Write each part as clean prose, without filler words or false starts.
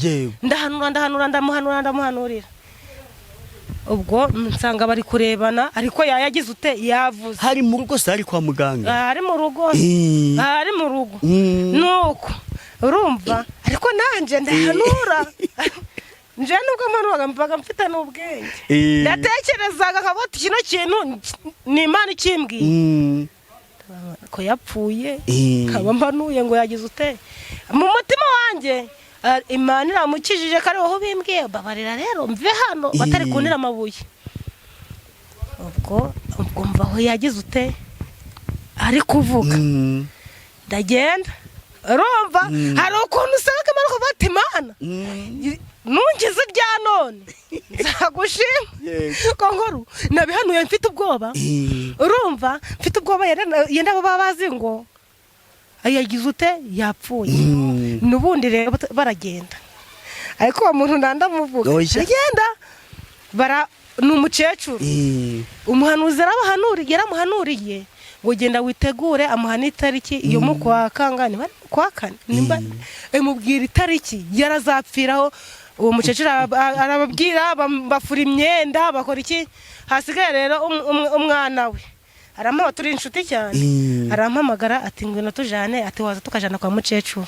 Yego. Ndahanura, ndahanura, ndamuhanura, ndamuhanurira. Ubwo nsanga bari kurebana, ariko yayagize ute, yavuze. Hari mu rugo se, hari kwa muganga? Ari mu rugo. Ari mu rugo. Nuko urumva, ariko nanjye ndahanura nje, nubwo mpanuraga mbaga mfite n'ubwenge. Ndatekerezaga nkavuga ati kino kintu ni Imana ikimbwiye ko yapfuye, nkaba mpanuye ngo yagize ute. Mu mutima wanjye, Imana iramukijije ko ari wowe ubimbwiye, babarira rero mve hano batari kuntera amabuye. Ubwo mva aho yagize ute, ari kuvuga. Ndagenda, urumva hari ukuntu usanga Imana kuvuga ati: "Imana, nungize ibya none nzagushima." Ko nkuru nabihanuye mfite ubwoba. Urumva mfite ubwoba, yenda bo baba bazi ngo yagize ute, yapfuye. N'ubundi rero baragenda, ariko uwo muntu ndandamuvuga. Oya. Aragenda bara ni umukecuru. Umuhanuzi yarabahanuriye, yaramuhanuriye ngo genda witegure, amuha n'itariki iyo mu kwa kangane, bari mu kwa kane nimba, imubwira itariki yarazapfiraho. Uwo mukecuru arababwira, bafura imyenda, bakora iki. Hasigaye rero umwana we arampamagara, turi inshuti cyane. Arampamagara ati: "Ngwino tujane," ati: "Waza tukajana kwa mukecuru."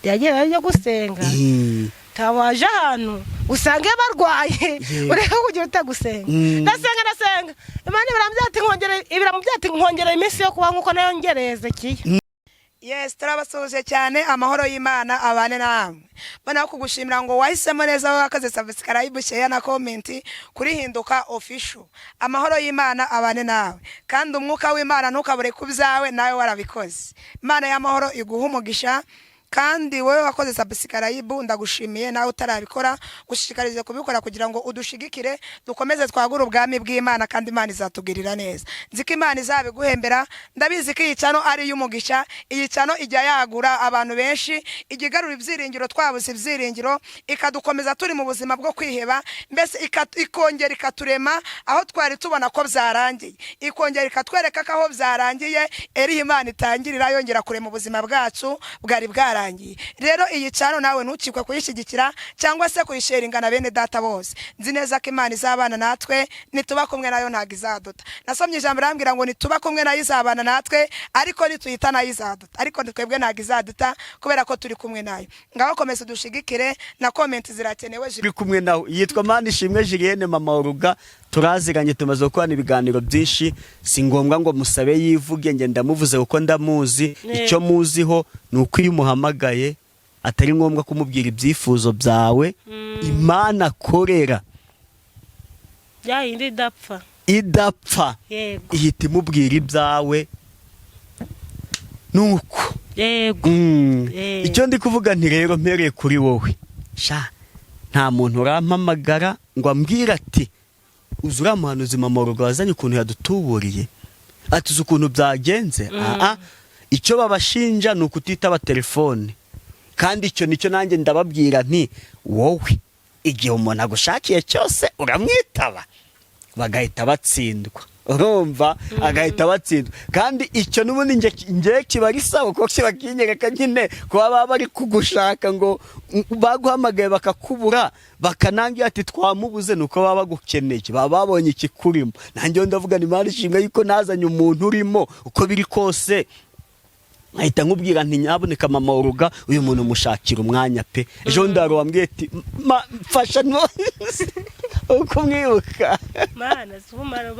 Yagiye yo gusenga. Tawaje ahantu usange barwaye, ureke kugira ute, gusenga. Ndasenga, ndasenga, Imana ibiramubwira ati: "Nkongera iminsi yo kuba nkuko nayongereye Hezekiya." Yes, turabasuhuje cyane, amahoro y'Imana abane namwe. Mbona kugushimira ngo wahisemo neza, wakoze subscribe, share na comment kuri Hinduka Official. Amahoro y'Imana abane nawe, kandi umwuka w'Imana ntukabure ku byawe, nawe warabikoze. Imana y'amahoro iguha umugisha. Kandi wowe wakoze subscribe ndagushimiye, nawe utarabikora gushishikarize kubikora kugira ngo udushigikire, dukomeze twagure ubwami bw'Imana, kandi Imana izatugirira neza. Nzi ko Imana izabiguhembera. Ndabizi ko iyi channel ari iy'umugisha. Iyi channel ijya yagura abantu benshi, ijya igarura ibyiringiro twabuze ibyiringiro, ikadukomeza turi mu buzima bwo kwiheba, mbese ikongera ikaturema aho twari tubona ko byarangiye, ikongera ikatwereka ko aho byarangiye eriho Imana itangirira yongera kurema ubuzima bwacu bwari bwarangiye. Rero iyi channel nawe ntukikwe kuyishyigikira cyangwa se kuyisharinga na bene data bose. Nzi neza ko Imana izabana natwe nituba kumwe nayo, ntabwo izaduta. Nasomye ijambo rambwira ngo nituba kumwe nayo izabana natwe, ariko nituyita nayo izaduta. Ariko twebwe ntabwo izaduta kubera ko turi kumwe nayo. Ngaho komeza udushigikire, na comment zirakenewe. Turi kumwe nawe, yitwa Manishimwe Julienne, mama Oruga. Turaziranye, tumaze gukorana ibiganiro byinshi. Si ngombwa ngo musabe yivuge, nge ndamuvuze kuko ndamuzi. Icyo muziho ni uko iyo umuhamagaye atari ngombwa kumubwira ibyifuzo byawe. Imana akorera ya yindi idapfa, idapfa, ihita imubwira ibyawe, nuko Icyo ndi kuvuga nti rero mpereye kuri wowe sha, nta muntu urampamagara ngo ambwire ati: "Uzi uriya muhanuzi mama Oruga wazanye, ukuntu yadutuburiye?" Ati: "Uzi ukuntu byagenze?" Aha icyo babashinja ni ukutitaba telefone, kandi icyo nicyo nanjye ndababwira nti: "Wowe igihe umuntu agushakiye cyose uramwitaba?" Bagahita batsindwa, urumva, agahita batsindwa. Kandi icyo n'ubundi nge kiba ari sawa, kuko kiba kinyereka nyine kuba baba bari kugushaka, ngo baguhamagaye bakakubura, bakanangira ati: "Twamubuze," ni uko baba bagukeneye, baba babonye ikikurimo. Nanjye ndavuga ni Imana ishimwe yuko nazanye umuntu urimo. Uko biri kose nkahita nkubwira nti: "Nyaboneka mama Uruga, uyu muntu mushakira umwanya pe." Ejo bundi hari uwambwiye ati: "Mfasha no uko umwibuka." Mana si umumaro.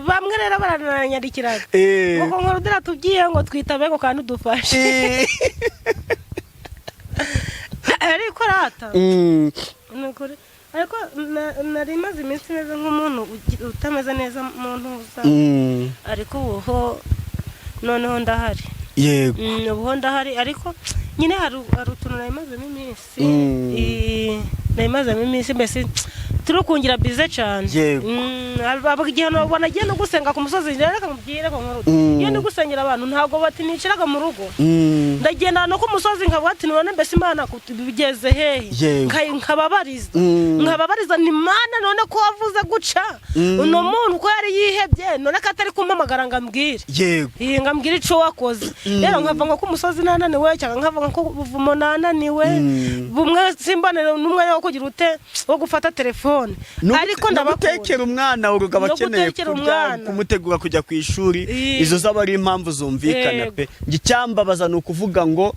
Bamwe rero barananyandikiraga ngo nkuru dore tubwiye ngo twitabe ngo kandi udufashe. Ariko rata, ni ukuri, ariko nari maze iminsi meze nk'umuntu utameze neza mu ntuza, ariko ubu ho noneho ndahari. Ubu ho ndahari, ariko nyine hari utuntu nari mazemo iminsi, nari mazemo iminsi mbese. Turi kungira bize cyane. Yego. Igihe banagiye no gusenga ku musozi, reka mubwire ko nkuru. Iyo ndi gusengera abantu, ntabwo bati nicaraga mu rugo. Ndagenda no ku musozi, nkavuga ati: "None mbese Imana bigeze hehe?" Yego. Nkababariza. Nkababariza ni Mana, none ko wavuze guca, uno muntu ko yari yihebye, none ko atari kumpamagara ngo ambwire? Yego. Iyi ngo ambwire ico wakoze. Rero nkava nko ku musozi nananiwe, cyangwa nkava nko ku buvumo nananiwe, bumwe simbone n'umwanya wo kugira ute, wo gufata telefone. Ariko No ndabakunda. gutekera umwana, urugo No abakeneye gutekera kurya, umwana. kumutegura kujya ku ishuri. Izo zaba ari impamvu zumvikana. Yego. Pe, njye icyambabaza ni ukuvuga ngo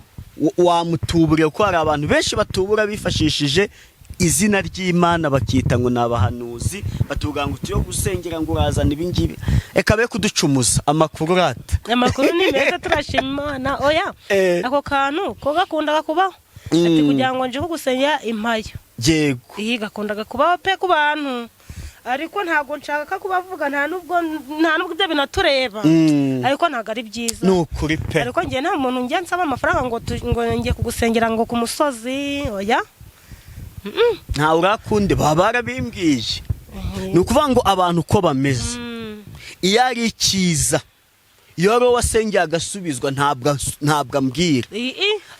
wamutuburiye, kuko hari abantu benshi batubura bifashishije izina ry'Imana, bakita ngo ni abahanuzi, batubwira ngo tuyo gusengera, ngo urazana ibi ngibi. Reka be kuducumuza. Amakuru rata? Amakuru ni meza, turashima Imana. Oya, ako kantu ko gakundaga kubaho, ati kugira ngo nje kugusengera impayo. Iyi gakundaga kubaho pe ku bantu, ariko ntabwo nshaka kubavuga, nta nubwo ibyo binatureba. Ariko ntabwo ari byiza. Ni ukuri pe. Ariko njye nta muntu njye nsaba amafaranga ngo ngiye kugusengera ngo ku musozi, oya. Ntawe urakunde, baba barabimbwiye. Ni ukuvuga ngo abantu uko bameze, iyo ari icyiza, iyo ari wowe wasengeye agasubizwa, ntabwo ambwira.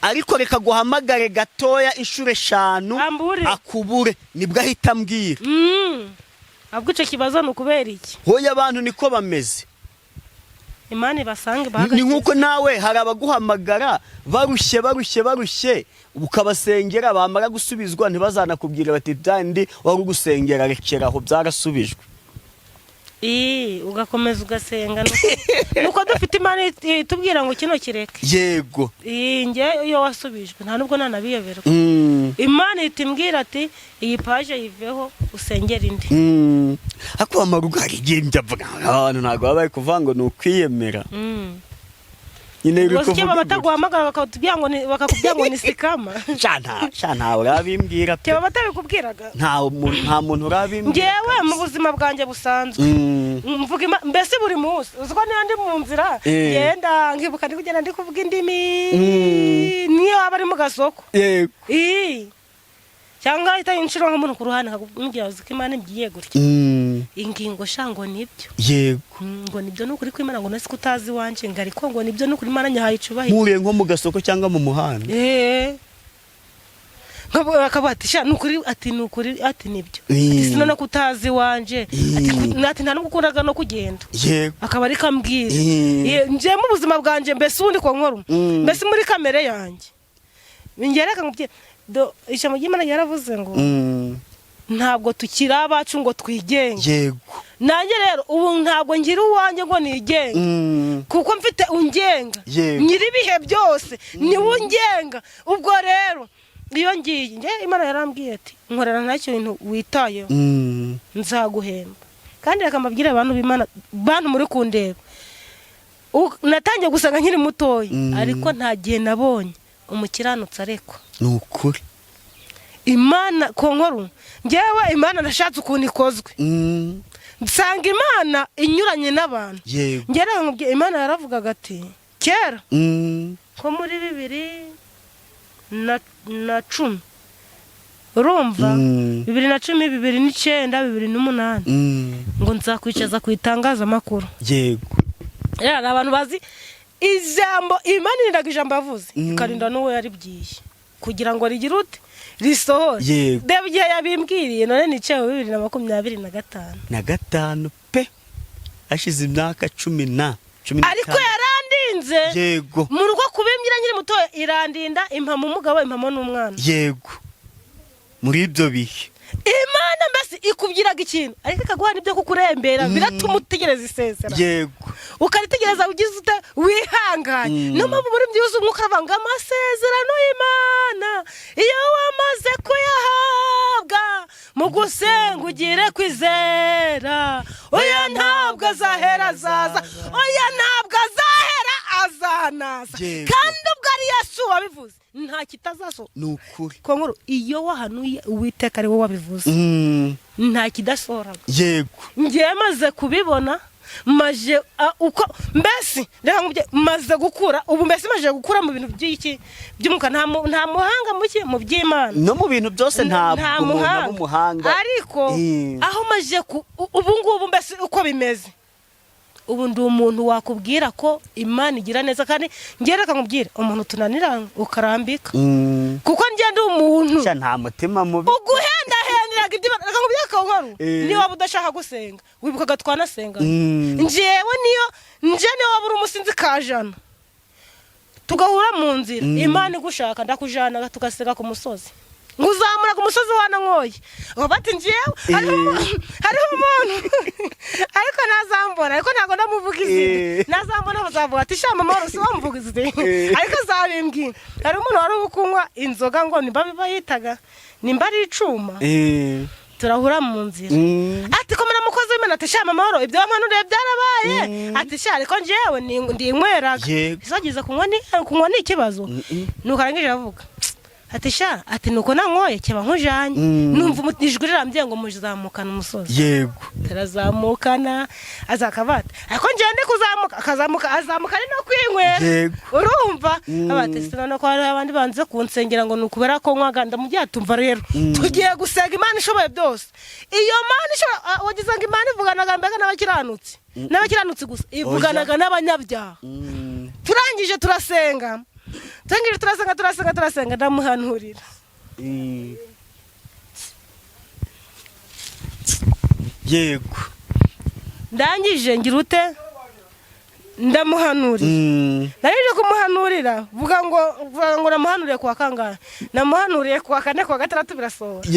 Ariko reka guhamagare gatoya inshuro 5 Ambure. akubure, nibwo ahita ambwira. Ahubwo icyo kibazo ni ukubera iki? Hoya, abantu niko bameze. Imana ibasange. Ni nk'uko nawe hari abaguhamagara barushye, barushye, barushye, ukabasengera, bamara gusubizwa ntibazanakubwira bati: "Byandi wari ugusengera, rekera aho, byarasubijwe." Ugakomeza ugasenga, nuko dufite Imana itubwira ngo kino kireke. Njye iyo wasubijwe nta nubwo nanabiyoberwa. Imana ihita imbwira ati: "Iyi paje yiveho, usengere indi." Ariko amarugo hari igihe njya mvuga abantu ntabwo baba bari kuvuga ngo ni ukwiyemera. Nyine uri Ubwo se icyo kuvuga baba bataguhamagara bakakubwira ngo ni scam? Sha ntawe urabimbwira pe. Cyo baba batabikubwiraga? Nta muntu urabimbwira. Njyewe mu buzima bwanjye busanzwe, mvuga mbese buri munsi, uzi ko niyo ndi mu nzira, ngenda nkibuka ndi kugenda ndi kuvuga indimi, niyo waba ari mu gasoko. Cyangwa ahita inshuro nk'umuntu ku ruhande akakubwira: "Uzi ko Imana igiye gutya?" Ingingo sha ngo nibyo. Ngo nibyo, ni ukuri kw'Imana, ngo nasi ko utazi iwanje, ngo ariko ngo nibyo, ni ukuri, Imana nyahaye icubahiro. Mpuriye nko mu gasoko cyangwa mu muhanda. Akavuga ati: "Sha ni ukuri," ati: "Ni ukuri," ati: "Nibyo." Ati: "Sinone ko utazi iwanje?" Ati: Ati: "Nta nubwo ukundaga no kugenda." Akaba ari kambwira. Njye mu buzima bwanjye mbese ubundi ko nkora, mbese muri kamere yanjye, ngereka ngo do ijambo ry'Imana ryaravuze ngo ntabwo tukiri abacu ngo twigenge. Nanjye rero ubu ntabwo ngira uwanjye ngo nigenge, kuko mfite ungenga. Nyiri ibihe byose niwe ungenga. Ubwo rero iyo ngiye njye, Imana yarambwiye ati: "Nkorera nta kintu witayeho, nzaguhemba." Kandi reka mbabwire, abantu b'Imana, bantu muri kundeba, natangiye gusenga nkiri mutoya, ariko nta gihe nabonye umukiranutsi arekwa. Ni ukuri. Imana ku nkuru, ngewe Imana nashatse ukuntu ikozwe, nsanga Imana inyuranye n'abantu. Ngewe nkubwiye, Imana yaravugaga ati kera, ko muri 2010, urumva, 2010, 2009, 2008, ngo nzakwicaza ku itangazamakuru. Rero hari abantu bazi ijambo Imana irindaga ijambo yavuze, ikarinda n'uwo yaribwiye kugira ngo rigire ute, risohore. Reba igihe yabimbwiriye, none nicaye mu 2025. Na gatanu pe, hashize imyaka cumi na cumi Ariko n'itanu. yarandinze. Mu rugo kubimbwira nkiri mutoya, irandinda, impamo umugabo, impamo n'umwana. Yego, muri ibyo bihe. Imana mbese ikubwiraga ikintu, ariko ikaguha n'ibyo kukurembera, biratuma utegereza isezerano. Ukaritegereza ugize ute, wihanganye. Niyo mpamvu muri byuzuye umwuka aravuga ngo amasezerano y'Imana iyo wamaze kuyahabwa, mu gusenga ugire kwizera, oya ntabwo azahera azaza, oya ntabwo azahera azanaza. Kandi ubwo ari Yesu wabivuze, nta kitazasohoka. Ni ukuri. Ko nkuru iyo wahanuye, Uwiteka ari we wabivuze, nta kidasohoraga. Ngewe maze kubibona. Maje uko mbese reka nkubwire, maze gukura ubu, mbese maje gukura mu bintu by'iki by'umwuka. Nta muhanga muke mu by'Imana. No mu bintu byose ntabwo umuntu aba umuhanga. Ariko aho maje ubu ngubu, mbese uko bimeze ubu, ndi umuntu wakubwira ko Imana igira neza. Kandi njye reka nkubwire, umuntu tunanira ukarambika, kuko njye ndi umuntu Sha, nta mutima mubi. Uguhendahenderaga ibyo. Reka nkubwire akantu, niba waba udashaka gusenga, wibukaga twanasenga. Njyewe niyo nje, niyo waba uri umusinzi kajana, tugahura mu nzira, Imana igushaka ndakujana tugasenga ku musozi, nguzamura ku musozi wananyoye. Ngo bati njyewe hariho umuntu, ariko ntazambona, ariko ntabwo ndamuvuga izina. Nazambona bazavuga ati: "Sha mama, si wamuvuga izina." Ariko azabimbwira. Hari umuntu wari uri kunywa inzoga, ngo nimba bayitaga nimba ari icuma. Turahura mu nzira, ati: "Komera mukozi w'Imana." Ati: "Sha mama, ibyo wampanuriye byarabaye." Ati: "Sha, ariko njyewe ndinyweraga." Isogeze kunywa ni ikibazo. Nuko arangije aravuga ati: "Sha," ati, "nuko nanyoye kiba nkujanye." Numva ijwi rirambye ngo muzamukana umusozi. Turazamukana, aza akabata, ariko njyewe ndi kuzamuka, akazamuka, azamuka ari no kwinywera. Urumva, abati sinabona ko hariho abandi banze kunsengera ngo ni ukubera ko nywaga. Ndamubwira, tumva rero, tugiye gusenga Imana ishoboye byose. Iyo Mana ishobora, wagize ngo Imana ivuganaga mbega n'abakiranutsi gusa? Ivuganaga n'abanyabyaha. Turangije turasenga, turangije turasenga, turasenga, turasenga, ndamuhanurira. Yego. Ndangije ngira ute? Ndamuhanurira. Narije kumuhanurira, vuga ngo namuhanuriye kuwa kangahe? Namuhanuriye kuwa kane, kuwa gatandatu birasohora.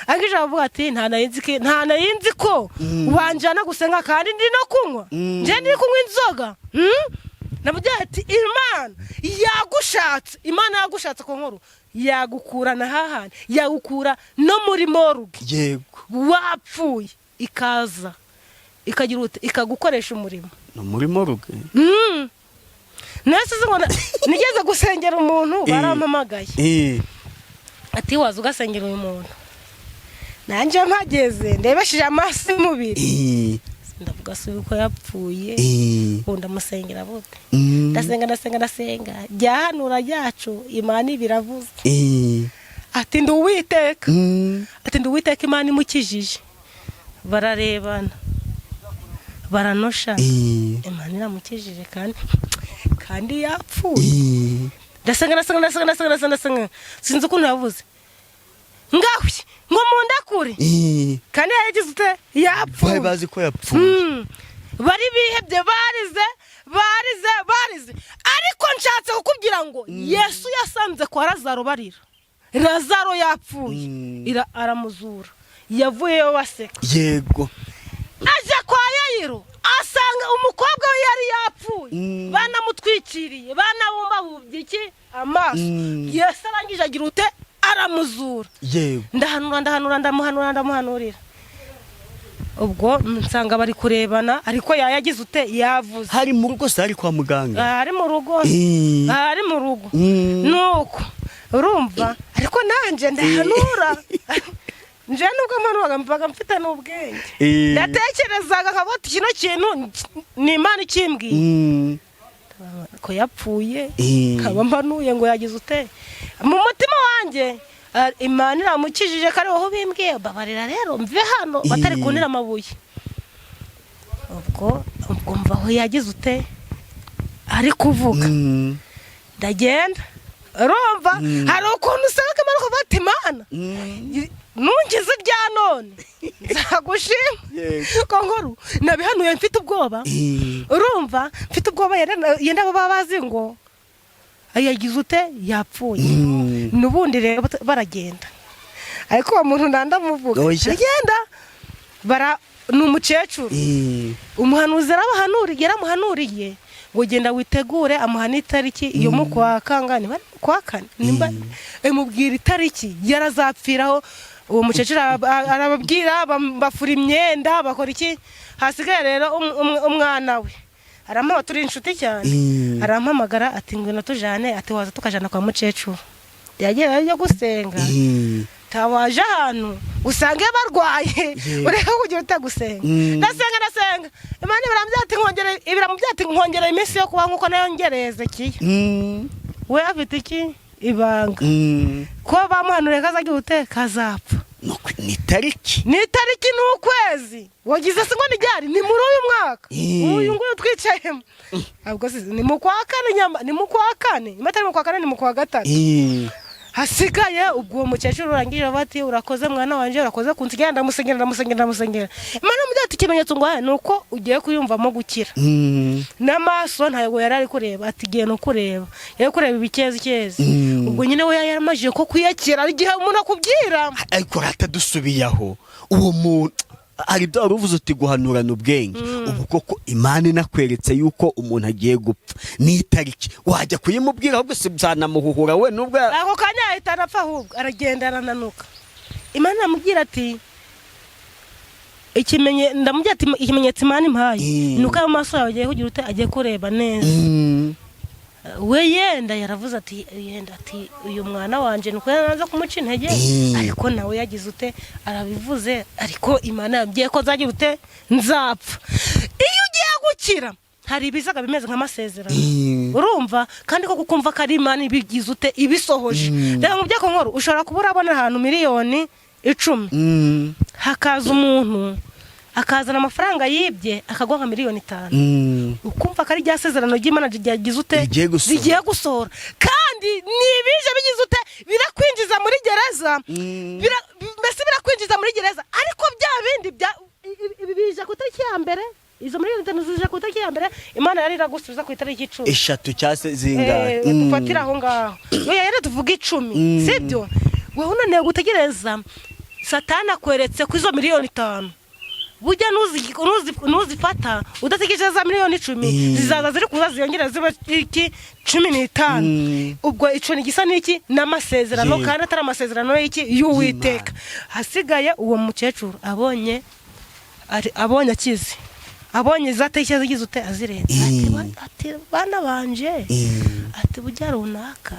Angije aravuga ati: "Nta nari nzi ko wanjyana gusenga kandi ndi no kunywa." Nje ndi kunywa inzoga. Namubwira ati: "Imana yagushatse, Imana yagushatse ku nkuru, yagukura na hahandi, yagukura no muri morgue wapfuye, ikaza ikagira ute, ikagukoresha umurimo." Ni muri morgue. Nese uzi ngo nigeze gusengera umuntu, barampamagaye, ati: "Waza ugasengera uyu muntu." Nanjye mpageze, ndebesheje amaso y'umubiri, ndavuga: "Si uko yapfuye, ubu ndamusengera bute?" Ndasenga, ndasenga, ndasenga, ryahanura ryacu, Imana ibiravuze, ati: "Ndi Uwiteka." Ati: "Ndi Uwiteka Imana imukijije." Bararebana, baranosha. Imana iramukijije kandi yapfuye. Ndasenga, ndasenga, ndasenga, ndasenga, ndasenga, ndasenga. Sinzi ukuntu yavuze ngahwi ngo mundakure, kandi yagize ute? Bari Yapfuye. bazi ko yapfuye. Bari bihebye, barize, barize, barize. Ariko nshatse kukubwira ngo Yesu yasanze kwa Lazaro barira, Lazaro yapfuye, aramuzura, yavuyeyo baseka. Aje kwa Yayiro, asanga umukobwa we yari yapfuye, banamutwikiriye, banabumbabumbye iki amaso. Yesu arangije agira ute? Aramuzura. Ndahanura, ndahanura, ndamuhanura, ndamuhanurira. Ubwo nsanga bari kurebana, ariko yayagize ute? Yavuze. Hari mu rugo se, hari kwa muganga? Ari mu rugo. Ari mu rugo. Nuko urumva, ariko nanjye ndahanura. Nje nubwo mpanuraga, mbaga mfite n'ubwenge. Ndatekerezaga nkavuga ati: "Kino kintu ni Imana ikimbwiye, ko yapfuye, nkaba mpanuye ngo yagize ute?" Mu mutima wanjye, Imana iramukijije, ko ari wowe ubimbwiye, babarira rero mve hano batari kuntera amabuye. Ubwo mva aho yagize ute, ari kuvuga, ndagenda. Urumva, hari ukuntu usanga akamaro kuvuga ati: "Imana, nungize ibya none nzagushima." Ko nkuru nabihanuye mfite ubwoba. Urumva, mfite ubwoba, yenda bo baba bazi ngo yagize ute? Yapfuye. N'ubundi rero baragenda, ariko uwo muntu ndandamuvuga. Oya. Aragenda, bara ni umukecuru. Umuhanuzi yaramuhanuriye ngo: "Genda witegure." Amuha n'itariki iyo mu kwa kangahe, niba ari mu kwa kane, nimba imubwira itariki yarazapfiraho. Uwo mukecuru arababwira, bafura imyenda, bakora iki. Hasigaye rero umwana we arampamagara, turi inshuti cyane. Arampamagara ati: "Ngwino tujane." Ati: "Waza tukajana kwa mukecuru." Yagiye yo gusenga. Tawaje ahantu usange barwaye, ureke kugira utagusenga. Ndasenga, ndasenga, Imana ibiramubyati nkongera iminsi yo kuba nkuko nayongereye Hezekiya. We afite iki ibanga ko bamuhanuriye kazagira ute? Kazapfa. Ni tariki. Ni itariki n'ukwezi wagize se ngo ni ryari? Ni muri uyu mwaka uyu nguyu twicayemo. Ahubwo se ni mu kwa kane? Nyama ni mu kwa kane, niba atari mu kwa kane ni mu kwa gatatu hasigaye. Ubwo uwo mukecuru urangije bati: "Urakoze mwana wanjye, urakoze kunsigira." Ndamusengera, ndamusengera, ndamusengera. Imana imubwira ati: "Ikimenyetso ngo ni uko ugiye kuyumvamo gukira." N'amaso ntabwo yari ari kureba, ati: "Giye no kureba." Yari kureba ibikezi kezi. Ubwo nyine we yaramajije ko kwiyakira igihe umuntu akubwira. Ariko rata dusubiye aho, uwo muntu hari ibyo wari uvuze uti guhanurana ubwenge. Ubu koko Imana inakweretse yuko umuntu agiye gupfa n'itariki, wajya kuyimubwira? Ahubwo si byanamuhuhura we nubwo Ako kanya ahita anapfa, ahubwo aragenda arananuka. Imana iramubwira ati ikimenye, ndamubwira ati: "Ikimenyetso Imana impaye ni uko ayo maso yawe agiye kugira ute? Agiye kureba neza." We yenda yaravuze ati yenda ati uyu mwana wanje nuko yanaza kumuca intege, ariko nawe yagize ute? Arabivuze, ariko Imana yambwiye ko nzagira ute? Nzapfa. Iyo ugiye gukira hari ibizaga bimeze nk'amasezerano, urumva kandi ko kukumva ko ari Imana ibigize ute? Ibisohoje. Reba mu byako nkuru, ushobora kuba urabona ahantu miliyoni 10, hakaza umuntu akazana amafaranga yibye akaguha nka miliyoni 5, ukumva ko ari rya sezerano ry'Imana ryagize ute? Rigiye gusohora. Rigiye gusohora, kandi ni ibije bigize ute? Birakwinjiza muri gereza. Mbese birakwinjiza muri gereza, ariko bya bindi bya ibi bije ku itariki ya mbere, izo miliyoni 5 zije ku itariki ya mbere, Imana yari iragusubiza ku itariki 10. 3 cyangwa se zingahe? Dufatire aho ngaho. Oya, rero tuvuge 10. Sibyo? Wowe unaniwe gutegereza, Satani akweretse ko izo miliyoni 5 burya nuzifata udategereje za miliyoni 10, zizaza ziri kuza ziyongera ziba iki? 15. Ubwo ico ni gisa n'iki? N'amasezerano, kandi atari amasezerano y'iki? Y'Uwiteka. Hasigaye uwo mukecuru abonye abonye akize, abonye zatekereza zigize ute? Azirenze. Ati ati: "Bana banje," ati: "burya runaka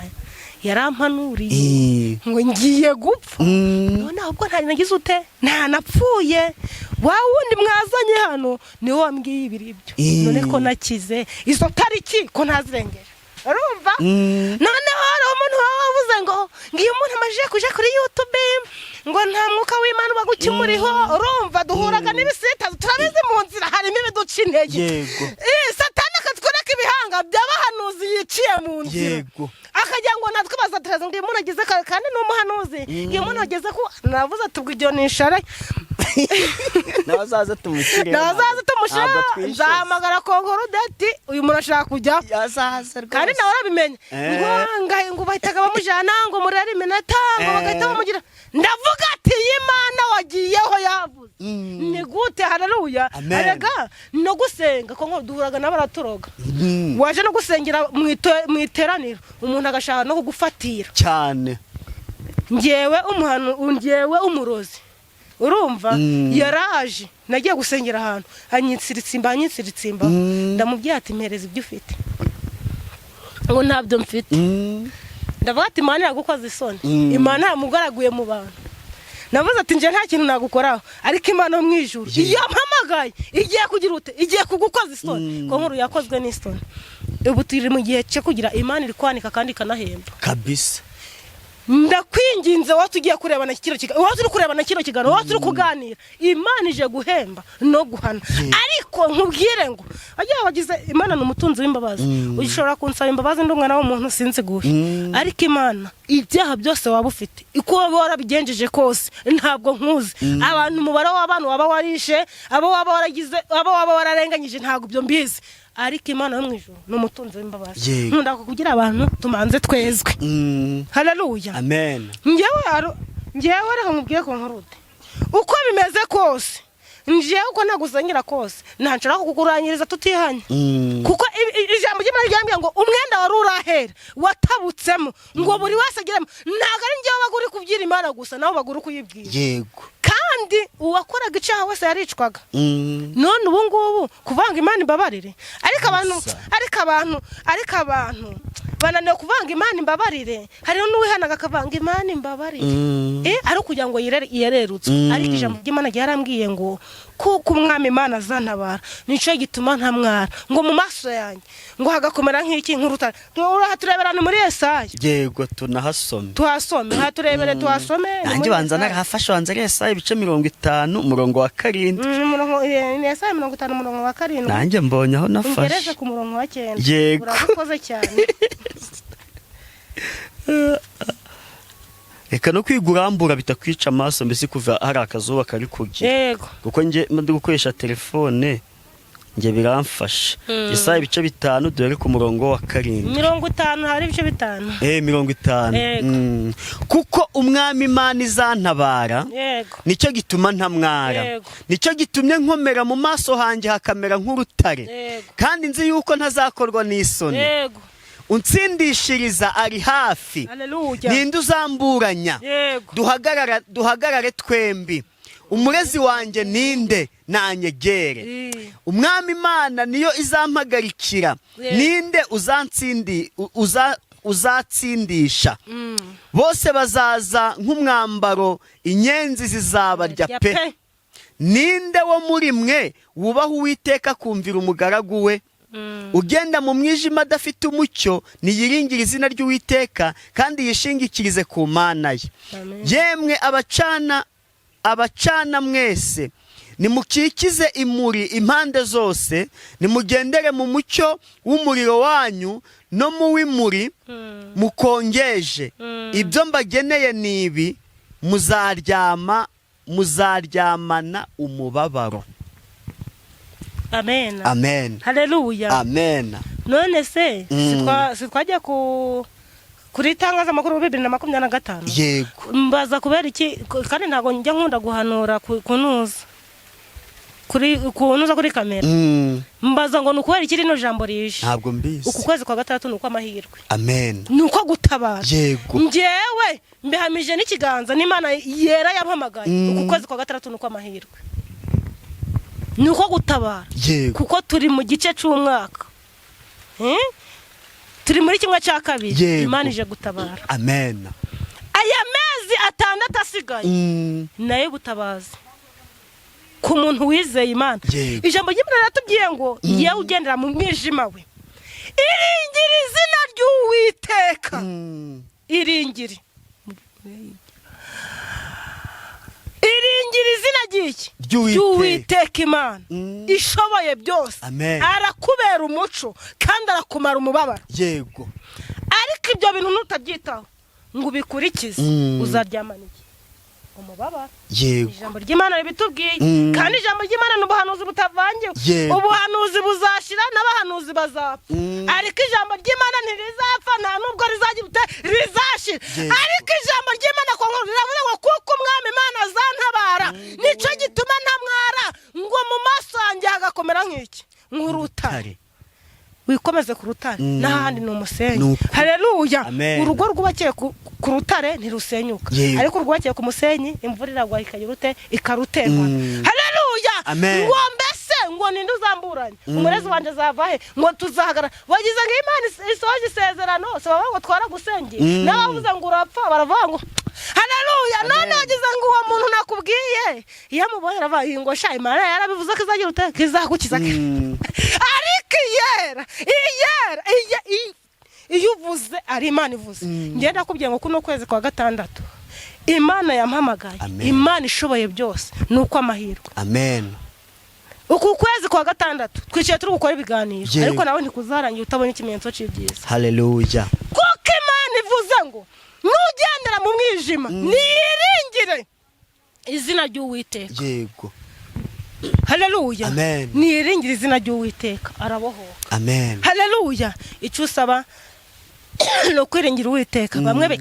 yarampanuriye ngo ngiye gupfa, none ahubwo nta nagize ute? Nta napfuye. Wa wundi mwazanye hano niwe wambwiye ibiri ibyo. None ko nakize, izo tariki ko ntazirengeje?" Urumva? Noneho hari umuntu waba wavuze ngo ngiyo umuntu amajije kuja kuri YouTube ngo nta mwuka w'Imana uba ukimuriho. Urumva duhuraga n'ibisitaza, turabizi, mu nzira harimo ibiduca intege. Satani akatwereka ibihanga by'abahanuzi yiciye mu nzira, akagira ngo natwe bazatereza ngo iyo umuntu ageze kandi ni umuhanuzi, iyo umuntu ageze ku navuze ati ubwo iryo ni ishare. Nawe azaza tumushyire. Nawe azaza tumushyire. Ntabwo twishyuza. Nzahamagara konkorudeti, uyu muntu ashaka kujya Yazaza rwose. Kandi nawe arabimenya. Ngo ngo bahitaga bamujyana ngo murere iminota ngo bagahita bamugira. Ndavuga ati iyi Mana wagiyeho yavuze ni gute? Haleluya. Amen. Arega no gusenga ko ngo duhuraga n'abaraturoga, waje no gusengera mu iteraniro, umuntu agashaka no kugufatira. Cyane. Ngewe umuhanu, ngewe umurozi, urumva, yaraje nagiye gusengera ahantu, anyitsiritsimba, anyitsiritsimba. Ndamubwira ati: "Mpereza ibyo ufite." Ngo: "Ntabyo mfite." Ndavuga ati: "Imana iragukoza isoni." Imana yamugaraguye mu bantu. Navuze ati: "Njye nta kintu nagukoraho, ariko Imana yo mu ijuru iyo mpamagaye igiye kugira ute? Igiye kugukoza isoni." Ko nkuru yakozwe n'isoni. Ubu turi mu gihe cyo kugira Imana iri kwanika kandi ikanahemba. Kabisa. Ndakwinginze wowe tugiye kurebana kino kiganiro, wowe turi kurebana kino kiganiro, wowe turi kuganira, Imana ije guhemba no guhana. Ariko nkubwire ngo agiye wagize Imana ni umutunzi w'imbabazi. Ushobora kunsaba imbabazi ndi umwana w'umuntu sinziguhe, ariko Imana ibyaha byose waba ufite, uko waba warabigenjeje kose, ntabwo nkuzi, abantu umubare w'abantu waba warishe, abo waba waragize, abo waba wararenganyije, ntabwo ibyo mbizi, ariko Imana yo mu ijuru ni umutunzi w'imbabazi. Nkunda kugira abantu tumanze twezwe. Haleluya. Amen. Ngewe reka nkubwire ko nkurute uko bimeze kose, ngewe uko nagusengera kose ntanshobora kukurangiriza tutihanye, kuko ijambo ry'Imana ryambwiye ngo umwenda wari urahera watabutsemo ngo buri wese agiremo. Ntabwo ari ngewe wabaga uri kubwira Imana gusa, nawe baga uri kuyibwira. Kandi uwakoraga icyaha wese yaricwaga. None ubu ngubu kuvanga Imana imbabarire, ariko abantu Gusa. ariko abantu bananiwe kuvanga Imana imbabarire. Hariho n'uwihanaga akavanga Imana imbabarire. Ariko ukugira ngo yererutswe. Ariko ijambo ry'Imana ryarambwiye ngo kuko umwami Imana azantabara, nicyo gituma ntamwara, ngo mu maso yanjye ngo hagakomera nk'iki, nk'urutare. Turebera ni muri Yesaya. Yego, tunahasome. Tuhasome, haturebere, tuhasome, ni Nanjye muri banza Yesaya. narahafashe, banza ari Yesaya ibice 50 umurongo wa 7. Ni Yesaya 50 umurongo wa 7. Nanjye mbonye aho Ungereze nafashe. ku murongo wa 9. Yego. Urakoze cyane. Reka no kwiga urambura bitakwica amaso, mbese kuva hari akazuba kari kugira. Kuko njye ndi gukoresha telefone, njye biramfasha. Yesaya ibice 5, dore ku murongo wa 7. 50, hari ibice 5. 50. Yego. Kuko umwami Imana izantabara, nicyo gituma ntamwara. Nicyo gitumye nkomera mu maso hanjye hakamera nk'urutare, kandi nzi yuko ntazakorwa n'isoni. Unsindishiriza ari hafi. Haleluya. Ninde uzamburanya? Duhagarare twembi. Umurezi wanjye ninde? Nanyegere. Umwami Imana niyo izampagarikira. Ninde uzatsindisha? Bose bazaza nk'umwambaro, inyenzi zizabarya Ya pe. pe. Ninde wo muri mwe wubaha Uwiteka, akumvira umugaragu we? Ugenda mu mwijima adafite umucyo, niyiringire izina ry'Uwiteka kandi yishingikirize ku Mana ye. Amen. Yemwe abacana mwese, nimukikize imuri impande zose, nimugendere mu mucyo w'umuriro wanyu no mu w'imuri mukongeje. Ibyo mbageneye ni ibi: muzaryama, muzaryamana umubabaro. Amen. Amen. Haleluya. Amen. None se si twajya kuri itangazamakuru 2025? Yego. Mbaza kubera iki, kandi ntabwo njya nkunda guhanura kunuza kuri kunuza kuri kamera. Mbaza ngo ni ukubera iki rino jambo rije? Ntabwo mbizi. Uku kwezi kwa gatandatu ni ukw'amahirwe. Amen. Ni uko gutabara. Njyewe mbihamije n'ikiganza n'Imana yera yampamagaye. Uku kwezi kwa gatandatu ni ukw'amahirwe, ni uko gutabara. Kuko turi mu gice cy'umwaka. Turi muri 1/2. Imana ije gutabara. Amen. Aya mezi 6 asigaye nayo butabazi ku muntu wizeye Imana. Ijambo ry'Imana riratubwiye ngo yewe ugendera mu mwijima we, iringire izina ry'Uwiteka. Iringire, iringire izina ry'iki? Ry'Uwiteka. Ry'Uwiteka Imana ishoboye byose. Amen. Arakubera umuco kandi arakumara umubabaro. Ariko ibyo bintu nutabyitaho ngo ubikurikize, uzaryamana iki? Umubabaro. Ijambo ry'Imana ribitubwiye. Kandi ijambo ry'Imana ni ubuhanuzi butavangiwe. Ubuhanuzi buzashira n'abahanuzi bazapfa, ariko ijambo ry'Imana ntirizapfa, nta nubwo rizagira rizashira. Ariko ijambo ry'Imana ku nkuru riravuga ngo kuko umwami Imana azantabara, nicyo gituma ntamwara, ngo mu maso yanjye hagakomera nk'iki? Nk'urutare. Tare. Wikomeze ku rutare, n'ahandi ni umusenyi. Ni ukuri. Haleluya. Amen. Urugo rwubakiye ku rutare ntirusenyuka. Ariko urwubakiye ku musenyi, imvura iragwa ikagira ute? Ikarutembana. Haleluya. Amen. Ngo mbese ngo ninde uzamburanya? Umurezi wanjye azava he? Ngo tuzahagarara. Bagize ngo Imana isohoje isezerano, si bavuga ngo twaragusengeye? N'abavuze ngo urapfa baravuga ngo haleluya. None wagize ngo uwo muntu nakubwiye, iyo amubonye aravuga iyi ngo sha, Imana yarabivuze ko izagira ute? Ko izagukiza. Ariko iyera iyera iyo uvuze ari Imana ivuze. Ngenda nakubwiye ngo kuno kwezi kwa gatandatu Imana yampamagaye. Amen. Imana ishoboye byose, ni uko amahirwe. Amen. Uku kwezi kwa gatandatu twicaye turi gukora ibiganiro, ariko nawe ntikuzarangira utabonye ikimenyetso cy'ibyiza. Haleluya. Kuko Imana ivuze ngo nugendera mu mwijima, niyiringire izina ry'Uwiteka. Haleluya. Amen. Niyiringire izina ry'Uwiteka, arabohoka. Amen. Haleluya. Icyo usaba ni ukwiringira Uwiteka. Bamwe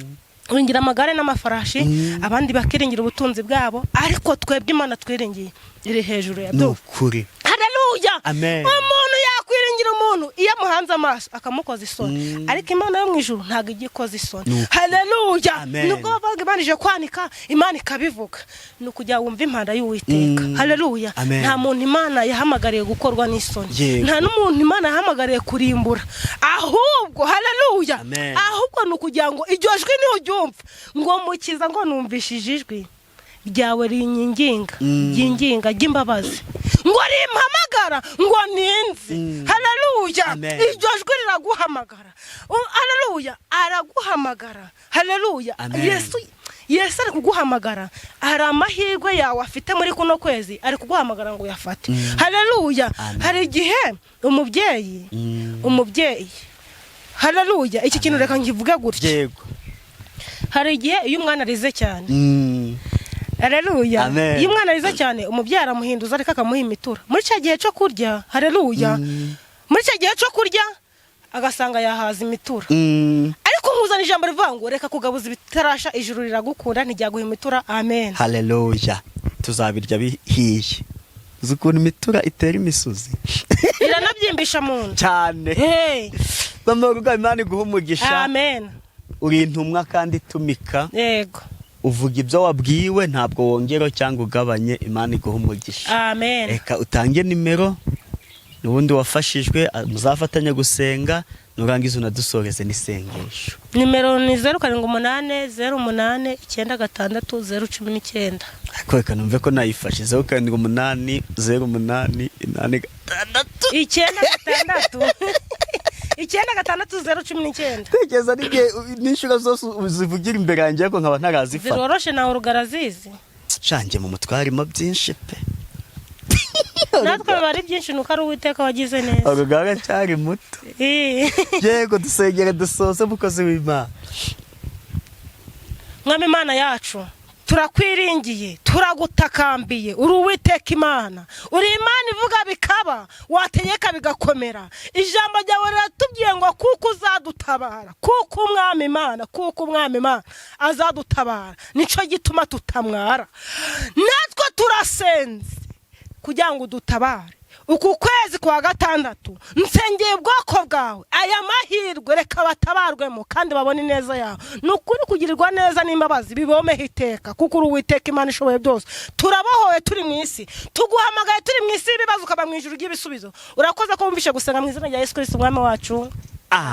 biringira amagare n'amafarashi, abandi bakiringira ubutunzi bwabo, ariko twebwe Imana twiringiye iri hejuru ya Ni byose. ukuri. Haleluya. Amen. Umuntu yakwiringira umuntu iyo amuhanze amaso akamukoza isoni, ariko Imana yo mu ijuru ntabwo ijya ikoza isoni. Ni ukuri. Haleluya. Amen. Nubwo bavuga Imana ije kwanika, Imana ikabivuga, ni ukugira wumve impanda y'Uwiteka. Haleluya. Amen. Nta muntu Imana yahamagariye gukorwa n'isoni. Nta n'umuntu Imana yahamagariye kurimbura, ahubwo haleluya, Amen. ahubwo ni ukugira ngo iryo jwi niuryumva, ngo mukiza, ngo numvishije ijwi. ryawe rinyinginga, ryinginga ry'imbabazi, ngo rimpamagara ngo ninze. Haleluya. Amen. Iryo jwi riraguhamagara. Haleluya, araguhamagara. Haleluya. Amen. Yesu ari kuguhamagara. Hari amahirwe yawe afite muri kuno kwezi, ari kuguhamagara ngo uyafate. Haleluya. Amen. Hari igihe umubyeyi, umubyeyi, haleluya, iki kintu reka nkivuge gutya. Hari igihe iyo umwana arize cyane, haleluya, Amen. iyo umwana arize cyane, umubyeyi aramuhinduza ariko akamuha imitura muri cya gihe cyo kurya. Haleluya. Muri cya gihe cyo kurya agasanga yahaza imitura. Ariko nkuzana ijambo rivuga ngo reka kugabuza ibitarasha, ijuru riragukunda, ntiryaguha imitura. Amen. Haleluya, tuzabirya bihiye. Uzi ukuntu imitura itera imisuzi? Iranabyimbisha mu nda. Cyane. Hey. Mama Ruga, Imana iguha umugisha. Amen. Uri intumwa kandi itumika. Yego. Uvuga ibyo wabwiwe, ntabwo wongera cyangwa ugabanye. Imana iguha umugisha. Amen. Reka utange nimero, n'ubundi wafashijwe muzafatanya gusenga, nurangiza unadusoreze n'isengesho. Nimero ni 0780896019. Ariko reka numve ko nayifashe: 078086. 96 96019. Tekereza n'igihe n'inshuro zose uzivugira imbere yanjye, ariko nkaba ntarazifata. Ziroroshe, nawe rugarazizi. Shange, mu mutwe harimo byinshi pe. Natwe biba ari byinshi, nuko ari Uwiteka wagize neza. Urugaga cyari muto. Yego, dusengere dusoze, umukozi w'Imana. Mwami Imana yacu, turakwiringiye, turagutakambiye. Uri Uwiteka Imana, uri Imana ivuga bikaba, wategeka bigakomera. Ijambo ryawe riratubwiye ngo kuko uzadutabara, kuko Umwami Imana, kuko Umwami Imana azadutabara, nicyo gituma tutamwara. Natwe turasenze kugira ngo udutabare uku kwezi kwa gatandatu. Nsengeye ubwoko bwawe, aya mahirwe reka batabarwemo kandi babone ineza yawe. Ni ukuri, kugirirwa neza n'imbabazi bibomeho iteka, kuko uri Uwiteka Imana ishoboye byose. Turabohowe, turi mu isi, tuguhamagaye turi mu isi y'ibibazo, ukaba mu ijuru ry'ibisubizo. Urakoze ko wumvishe gusenga, mu izina rya Yesu Kirisiti Umwami wacu. Amen.